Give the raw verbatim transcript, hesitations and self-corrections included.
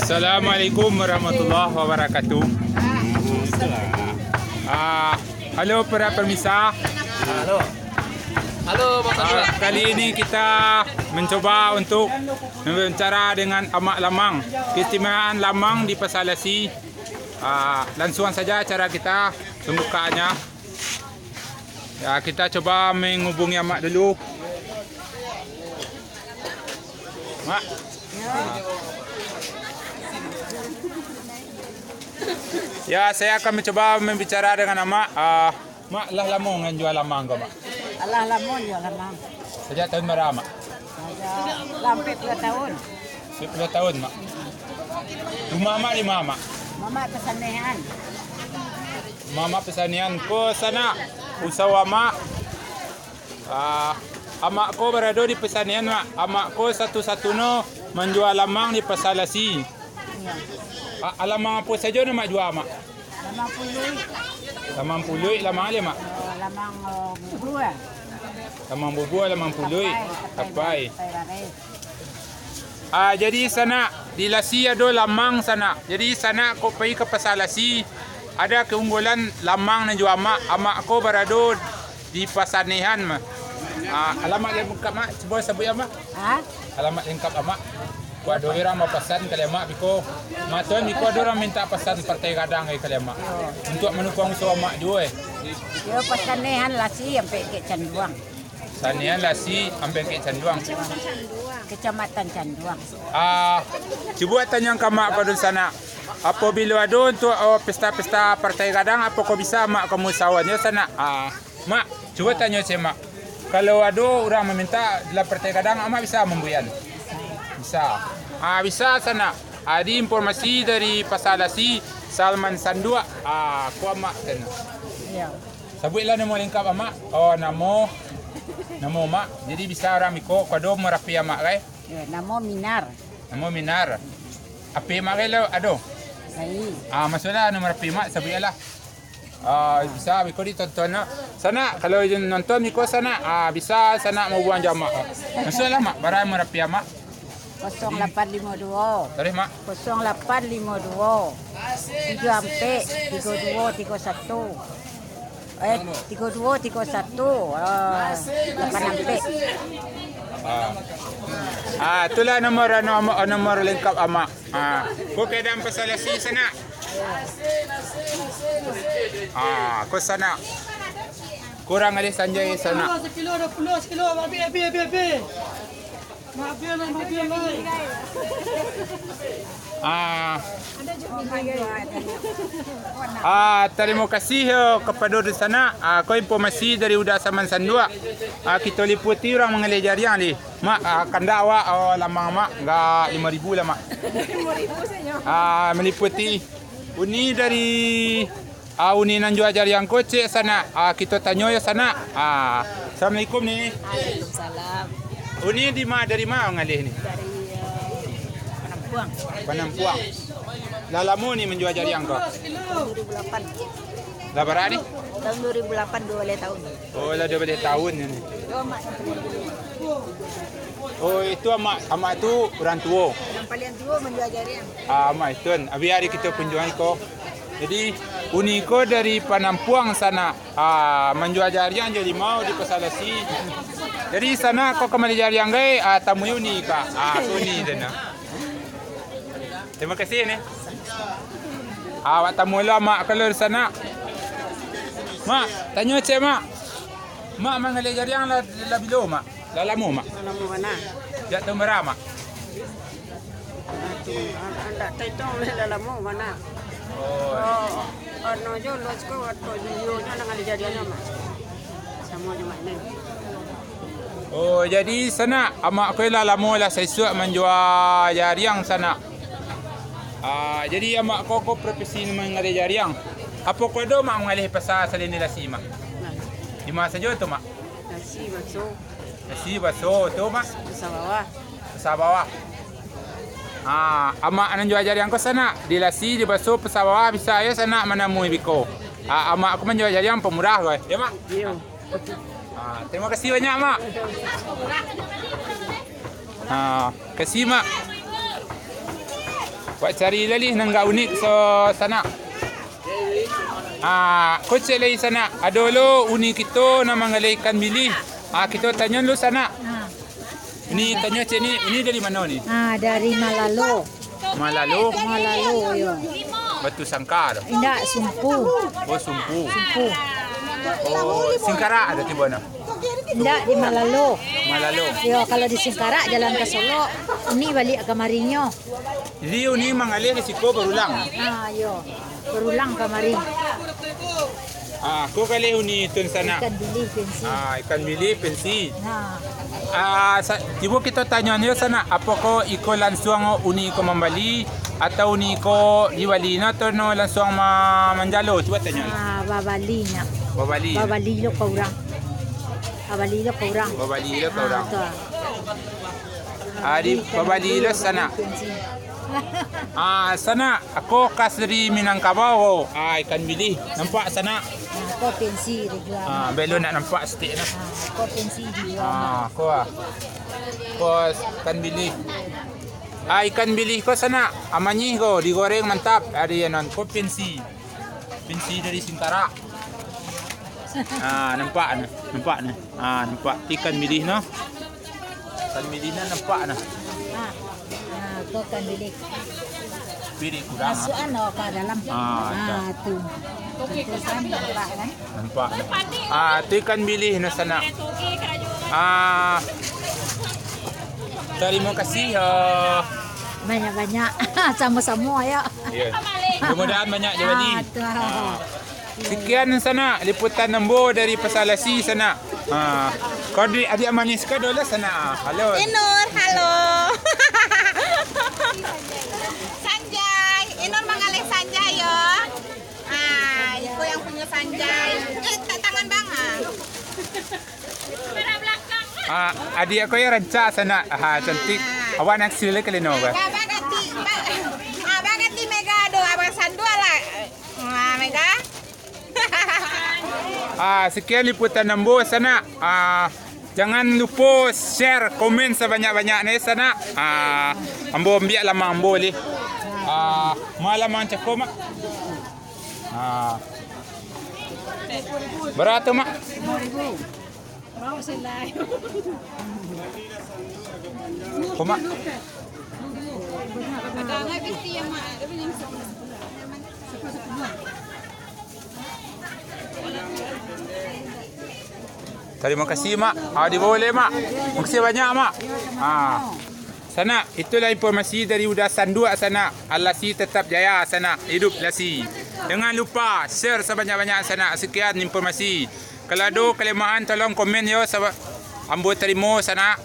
Assalamualaikum warahmatullahi wabarakatuh. Ah, halo para pemirsa. Halo. Halo, Bang. Ah, kali ini kita mencoba untuk berbicara dengan Amak Lamang. Keistimewaan Lamang di Pasar Lasi. Ah, langsung saja acara kita pembukaannya. Ya, kita coba menghubungi Amak dulu. Mak. Ya, saya akan mencoba membicara dengan Amak. Ah, Mak, lah lamo ngan jua lamang ko, Mak? Alah lamo jua lamang. Sajak tahun bara, Mak? Sajak lampek puluah tahun. Lampek puluah tahun, Mak. Rumah Mak di ma, Mak? Mamak Pasanehan. Mamak Pasanehan ko sanak, usau Amak. Ah, Amak ko barado di Pasanehan, Mak. Amak ko satu-satunyo manjua lamang di Pasar Lasi. Iya. Ah, lamang apo sajo nan Mak jua, Mak? Lamang puluik. Lamang puluik, lamang apo lai, Mak? Oh, lamang, oh, bubua. Lamang bubua, lamang puluik, tapai, tapai, tapai bareh. Ah, jadi sanak, di Lasi ado lamang sanak. Jadi sanak kok pai ka Pasar Lasi, ada keunggulan lamang nan jua Amak. Amak ko barado di Pasanehan, mah. Ah, alamat lengkap, Mak, cubo sabuik, Mak. Ha? Alamat lengkap Amak. Kok ado urang mapasan ka Amak biko. Matuan biko ado urang mintak pasan partai gadang ka Amak. Untuak manukuang usau Amak juo, eh. Yo, Pasanehan Lasi ampek Kek Canduang. Pasanehan Lasi ampek Kek Canduang. Kecamatan Canduang. Ah, cubo tanyo ka Amak ko dulu sanak. Apabilo ado untuak, oh, pesta-pesta partai gadang, apokoh bisa Amak ko musawaan, yo sanak? Ah. Mak, cubo tanyo ciek, Mak. Kalau ado urang mamintak dalam partai gadang, Amak bisa mambuikan? Bisa. Ah, bisa sanak. Ado informasi dari Pasar Lasi, Salman Sanduak. Ah, ko Amak tanyo. Iyo. Sabuiklah namo lengkap Amak. Oh, namo, namo Mak. Jadi bisa urang biko, ko ado nomor H P Amak, kai? Iyo, namo Minar. Namo Minar. H P Mak, kai, lo ado? Lai. Ah, masuaklah nomor H P Mak, sabuiklah. Ah, bisa biko ditonton, nak. Sanak, kalau nonton biko sanak, ah, bisa sanak mahubuang jo Amak. Masuaklah, Mak, bara nomor H P Amak? Kosong lapan limo duo. Taruih, Mak. Kosong lapan limo duo, tigo ampek, tigo duo, tigo satu. Eh, tigo duo, tigo satu, ah, lapan ampek. Ah. Ah, itulah nomor, nomor, nomor lengkap Amak. Ah, ko keadaan Pasar Lasi sanak. Ah, ko sanak. Kurang ari sanjai sanak. Sakilo, duo puluah, sakilo, abih, abih, abih, abih. Maaf yo, lah, maaf yo, lah. Ah. Ah, tarimo kasih, yo, kapado dunsanak. Ah, ko informasi dari Uda Saman Sanduak. Ah, kito liputi urang mangaleh jariang, lih. Mak, ah, kandak awak, oh, lamang, Mak, ndak limo ribu lah, Mak. Limo ribu sajo. Ah, maliputi. Uni dari, ah, uni nan jua jariang ko, ciek sanak. Ah, kito tanyo yo sanak. Ah, assalamualaikum ni. Waalaikumsalam. Uni di ma, dari ma mangaleh ni? Dari, eh, Panampuang. Panampuang. Lah lamo ni manjua jariang ko? Tahun dua ribu lapan. Lah bara ni? Tahun dua ribu lapan, duo baleh tahun. Oh, lah duo baleh tahun ni. Yo, Mak. Oh, itu amak, amak tu urang tuo. Nan paliang tuo manjua jariang. Ah, amak itu kan. Abih ari kito kunjuangi ko. Jadi, uni ko dari Panampuang sanak. Ah, manjua jariang jo limau di Pasar Lasi. Jadi, sanak ko ka maleh jariang gai, ah, tamui uni ka. Ah, ko uni tu nah. Tarimo kasih ni. Awak tamu lo, Mak, kalau di sanak. Mak, tanyo ciek, Mak. Mak mangaleh jariang lah, lah bilo, Mak? Lah lamo, Mak? Lah lamo bana. Jak tahun bara, Mak? Andak taitong lah, lah lamo bana. Oh. Oh, ano jo lo siko, waktu yo nyo mangaleh jariang, Mak. Samo jo Mak ni. Oh, jadi sanak, amak ko lah lamo lah saisuak manjua jariang sanak. Ah, jadi amak ko, ko profesi mangaleh jariang. Apo ko ado mak mangaleh pasa salain di Lasi, Mak? Nah. Di ma sajo tu, Mak? Lasi, Baso. Lasi, Baso, tu, Mak? Pasa Bawah. Pasa Bawah. Ah, amak nan jua jariang ko sanak, di Lasi, di Baso, Pasa Bawah bisa yo sanak manamui biko. Ah, amak ko manjua jariang pamurah ko, yo, Mak? Iyo. Ah, tarimo kasih banyak, Mak. Ah, kasih, Mak. Wak cari lalih nan agak unik, so, sanak. Ah, kocek lai sanak. Ado lo uni kito nan manggaleh ikan bilih. Ah, kito tanyo dulu sanak. Ha. Ni tanyo cek ni, ni dari mano ni? Ah, dari Malalo. Malalo? Malalo, yo. Batu Sangka tu? Indak, Sumpu. Oh, Sumpu. Sumpu. Oh, Singkarak ado tibo no? Indak, di Malalo. Malalo. Yo, kalau di Singkarak jalan ka Solok, uni baliak kamarinyo. Jadi uni manggaleh di siko barulang? Ah, yo. Barulang kamari. Ah, ko galeh uni tun sanak. Ikan bilih pensi. Ah, ikan bilih pensi. Ha. Ah, sa-, cubo kito tanyo nyo sanak, apokoh iko lansuang uni ko mambali, atau uni ko dibali no, atau no lansuang ma-, manjalo? Cubo tanyo. Ah, babali nyo. Babali. Babali lo ka urang. Babali lo ka urang. Babali lo ka urang. Ah, tu. Ah, di, babali lo sanak. Ah, sanak, ako khas dari Minangkabau. Ah, ikan bilih. Nampak sanak? Ah, ko pensi dijual. Ah, belo nak nampak saketek nah. Ah, ko pensi dijual. Ah, ko ah. Ko ikan bilih. Ah, ikan bilih ko sanak. Ah, manyih ko, digoreng mantap. Ari anon ko pensi. Pensi dari Singkarak. Ah, nampak nah, nampak nah. Ah, nampak ikan bilih no. Ikan bilih no nampak nah. Ha. Ha, ko ikan bilih. Pilih kurang. Masuak ano ka dalam. Ah, ha, tu. Tu kan nampak kan? Nampak. Ah, tu ikan bilih no sanak. Ah, tarimo kasih. Ah. Banyak-banyak. Samo-samo, ayo. Iya. Mudah-mudahan banyak jadi. Ah, tu. Ah. Sekian sanak, liputan ambo dari Pasar Lasi sanak. Ha. Kau di, adiak manis kau dulu sanak. Halo. Inur, halo. Sanjay, Inur manggaleh Sanjay yo. Ah, iko yang punyo Sanjay. Eh, ta-, tangan bang, ah. Ah, adiak ko yo rancak sanak. Ha, cantik. Awak nak sila kali no, bah. Abang ganti, ba-, abang ganti Mega do, abang sandua lah. Ah, Mega. Ah, sekian liputan ambo sanak. Ah, jangan lupo share, komen sabanyak-banyaknyo sanak. Ah, ambo ambiak lamang ambo lih. Ah, ma lamang cako, Mak? Ah. Bara tu, Mak? Ko, Mak? Tarimo kasih, Mak. Ah, dibawa lai, Mak. Makasih banyak, Mak. Ah. Sanak, itulah informasi dari Uda Sanduak, sanak. Lasi tetap jaya, sanak. Hidup Lasi. Jangan lupa share sabanyak-banyak, sanak. Sekian informasi. Kalau ado kalemahan, tolong komen yo, saba-, ambo tarimo, sanak.